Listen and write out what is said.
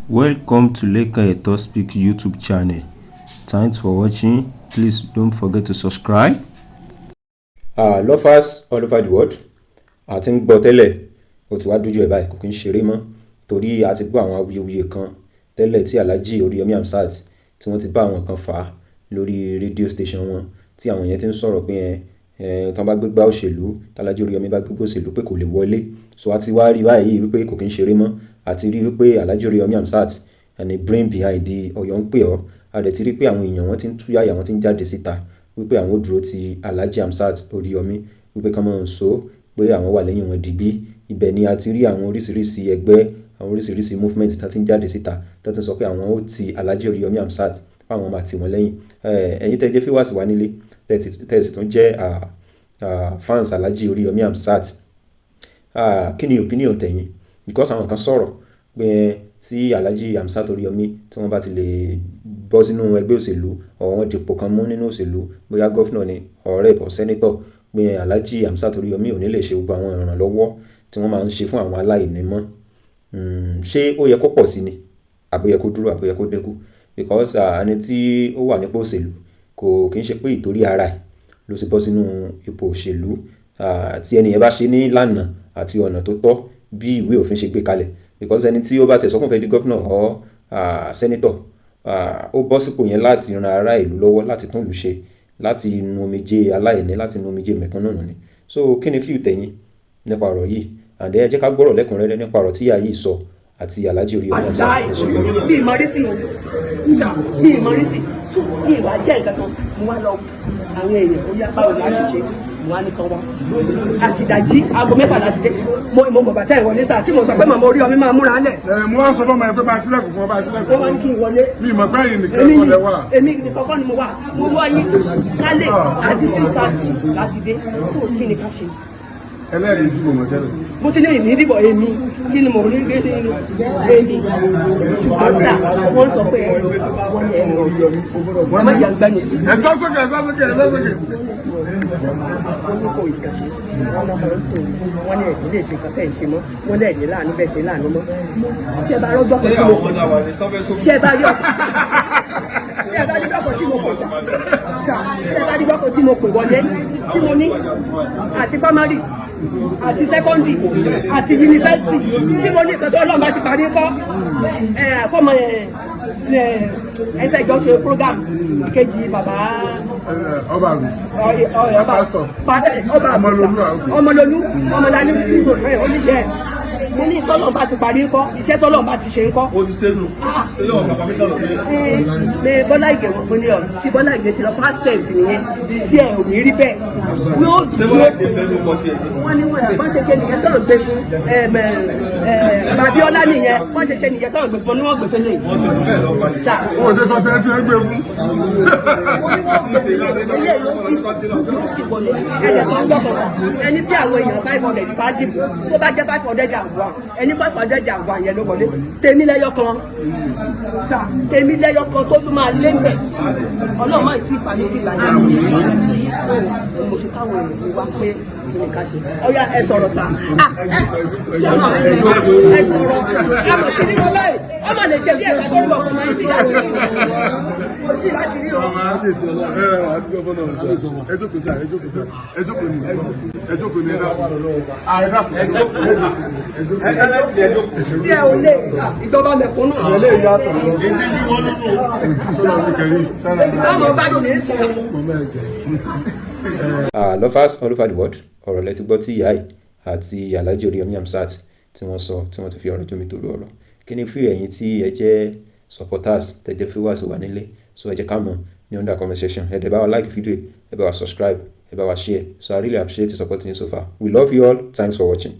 Welcome to Lekan Eto Speak YouTube channel. Thanks for watching. Please don't forget to subscribe. Lovers all over the world, a ti ń gbọ́ tẹ́lẹ̀, ó ti wá dójú ẹ̀ báyìí, kò kí ń ṣeré mọ́, torí a ti gbọ́ àwọn awuyewuye kan tẹ́lẹ̀ tí Alhaji Oríyọmí Hamzat tí wọ́n ti bá àwọn kan fà á lórí radio station wọn, tí àwọn yẹn ti ń sọ̀rọ̀ pé ẹ tí wọ́n bá gbégbá òṣèlú, tí Alhaji Oríyọmí bá gbégbá òṣèlú, pé kò lè wọlé. So a ti wá rí báyìí wípé kò kí ń ṣeré mọ́. A ti rí wípé Alhaji Oríyọmí Hamzat and the brain behind the Ọ̀yọ́ ń pè ọ́. A dẹ̀ ti rí pé àwọn èèyàn, wọ́n ti ń túyàyà, wọ́n ti ń jáde síta wípé àwọn ò dúró ti Alhaji Hamzat Oríyọmí, wípé kán máa ń so pé àwọn wà lẹ́yìn wọn digbí. Ibẹ̀ ni a ti rí àwọn oríṣiríṣi ẹgbẹ́, àwọn oríṣiríṣi movement tá ti ń jáde síta, tá ti ń sọ pé àwọn ó ti Alhaji Oríyọmí Hamzat, fáwọn máa tì wọ́n lẹ́yìn. Ẹ̀yin tẹ́ jẹ́ viewers wa nílé, tẹ́ sì tún jẹ́ fans Alhaji Oríyọmí Hamzat, kí ni opinion tẹ̀yin? Because àwọn kan sọ̀rọ̀ pé tí Alhaji Hamzat Oríyọmí, tí wọ́n bá ti lè bọ́ sínú ẹgbẹ́ òṣèlú or wọ́n dipò kan mú nínú òṣèlú, bóyá governor ni or rep or senator, pé Alhaji Hamzat Oríyọmí ò ní lè ṣe gbogbo àwọn ìrànlọ́wọ́ tí wọ́n máa ń ṣe fún àwọn aláìní mọ́. Ṣé ó yẹ kó pọ̀ sí ni, àbó yẹ kó dúró, àbó yẹ kó dínkù? Because ẹni tí ó wà nípò òṣèlú, kò kì í ṣe pé ìtorí ara ẹ̀ ló ṣe bọ́ sínú ipò òṣèlú. Tí ẹni yẹn bá ṣe ní ìlànà àti ọ̀nà tó tọ́ bí ìwé òfin ṣe gbé kalẹ̀, because ẹni tí ó bá tiẹ̀ sọ pé òun fẹ́ di governor or senator, ó bọ́ sípò yẹn láti ran ará ìlú lọ́wọ́, láti tún ìlú ṣe, láti nu omijé aláìní, láti nu omijé mẹ̀kúnnù nù ni. So kí ni view tẹ̀yin nípa ọ̀rọ̀ yìí? And ẹ jẹ́ ká gbọ́rọ̀ lẹ́kùnrẹ́rẹ́ nípa ọ̀rọ̀ tí ìyá yìí sọ àti Alhaji Oríyọmí Hamzat. Láì mi ì mọ rí sí sà, mi ì mọ rí sí. So mi ì wá jẹ́ nǹkan kan. Mo wá lọ àwọn èèyàn, ó yá, báwo ni a ṣe ṣe? Mo wá ní kan wá àti ìdajì, aago 6 láti dé. Mo mọ̀ bàtà ìwọlé sà, tí mo sọ pé màmá Oríyọmí máa múra lẹ̀. Ẹ mo wá sọ fún ọmọ yẹn pé bá a sílẹ̀kùn fún ọ, bá a sílẹ̀kùn. Wọ́n wá ní kí n wọlé. Mi mọ̀ pé ẹ̀yin nìkan Èmi kọ́ ni. lẹ wà. Èmi nìkan kọ́ ni mo wà. Mo wá yín kálẹ̀ àti 6:30 láti dé. So kí ni ká ṣe? Ẹlẹ́rìí dìbò mọ̀ tẹ́lẹ̀. Mo ti ní ìní ìdìbò. Èmi kí ni mo rí gbé ní èmi? Ṣùgbọ́n sà, wọ́n sọ pé wọ́n ní ẹ̀rọ ẹ má jà gbẹ́nu sí. Ẹ sá sókè, ẹ sá sókè, ẹ sá sókè. Wọ́n ní kò ìjà, wọ́n náà máa ń tò, wọ́n ní ẹ̀sìn lè ṣe nǹkan tẹ̀ ń ṣe mọ́, wọ́n lẹ̀ ní láàánú bẹ́ẹ̀ ṣe láàánú mọ́. Ṣé ẹ bá rọ́gbọ́n kan tí mo pè sí? Ṣé ẹ bá rí ọkọ̀? Ṣé ẹ bá rí gbọ́kọ̀ tí mo pè sà? Sà, ṣé ẹ bá rí gbọ́kọ̀ tí mo pè wọlé, tí mo ní àti primary àti secondary àti yunifásitì, tí mo ní nǹkan tó Ọlọ́run bá ti parí kọ́ ẹ̀ fọmọ ẹ̀ ẹ̀ tẹ́jọ́ ṣe program kejì bàbá? Ọba àgùn. Ọba. Pastor. Ọba. Ọmọlolú, ah, okay. Ọmọlolú, Ọmọlálú tí ẹ ó ní yes. Mo ní tọ́lọ́run bá ti parí ńkọ́? Iṣẹ́ tọ́lọ́run bá ti ṣe ńkọ́? Ó ti sẹ́nu ṣé yóò bàbá mi sọ̀rọ̀ pé Ẹ Bọ́lá Ìgè, mo ní ọ tí Bọ́lá Ìgè ti lọ, pastors nìyẹn tí ẹ ò ní rí bẹ́ẹ̀ yóò ṣé dúró. Bọ́lá Ìgè fẹ́ ló kọ́ sí ẹ̀? Wọ́n ní wọ́n bọ́n ṣe ṣe nìyẹn tọ́lọ̀ gbé fún Babíọ́lá nìyẹn. Wọ́n ṣe ṣe nìyẹn tọ́lọ̀ gbé fún, ní wọ́n gbé fún lẹ́yìn. Wọ́n sọ fún ẹ̀ lọ́kọ́ sí. Sà. Ó ṣe sọ tẹ́lẹ̀ tí ẹ gbé fún. Mo ní wọ́n gbé eléyìí, ó bí yóò sì wọlé. Ẹ̀jẹ̀ sọ ń gbọ́kọ̀ sà, ẹni tí àwọn èèyàn 500 bá dìbò, tó bá jẹ́ 501, ẹni 501 yẹn ló wọlé. Tèmi lẹ́yọ kan sà, tèmi lẹ́yọ kan tó tún máa lé mbẹ̀. Ọlọ́run máa tí ì pa mí dìgbà yẹn. So mo ṣe káwọn èèyàn mi wá pé kí ni ká ṣe. Ọ̀yá, ẹ sọ̀rọ̀ sà. Ah, ẹ ṣé ọmọ ẹ sọ̀rọ̀ àmọ̀ tí nínú báyìí ọmọ lè ṣe bí ẹ̀ka tó ń bọ̀ kọ́ máa ń sí láti rí, kò sí láti rí o. Ẹ jókòó sí, ẹ jókòó sí, ẹ jókòó ní, ẹ jókòó ní, ẹ dákun, ẹ dákun, ẹ jókòó, ẹ jókòó. SMS ni ẹ jókòó. Tí ẹ ò lè ìjọba mẹ̀kúnnù. Etí bí wọ́n nínú. Sọlá mi kẹrí sọlá mi. Báwo gbádùn ní sọ. Mo mẹ́rin jẹ. Lovers all over the world, ọ̀rọ̀ lẹ ti gbọ́ tí ìyá yìí àti Alhaji Oríyọmí Hamzat tí wọ́n sọ, tí wọ́n ti fi ọ̀rọ̀ jómi toro ọ̀rọ̀. Kí ni fún ẹ̀yin tí ẹ jẹ́ supporters, tẹ́ jẹ́ viewers wà nílé? So ẹ jẹ́ ká mọ̀ ní under comment section. Ẹ dẹ̀ bá wa like video, ẹ bá wa subscribe, ẹ bá wa share. So I really appreciate the support so far. We love you all. Thanks for watching.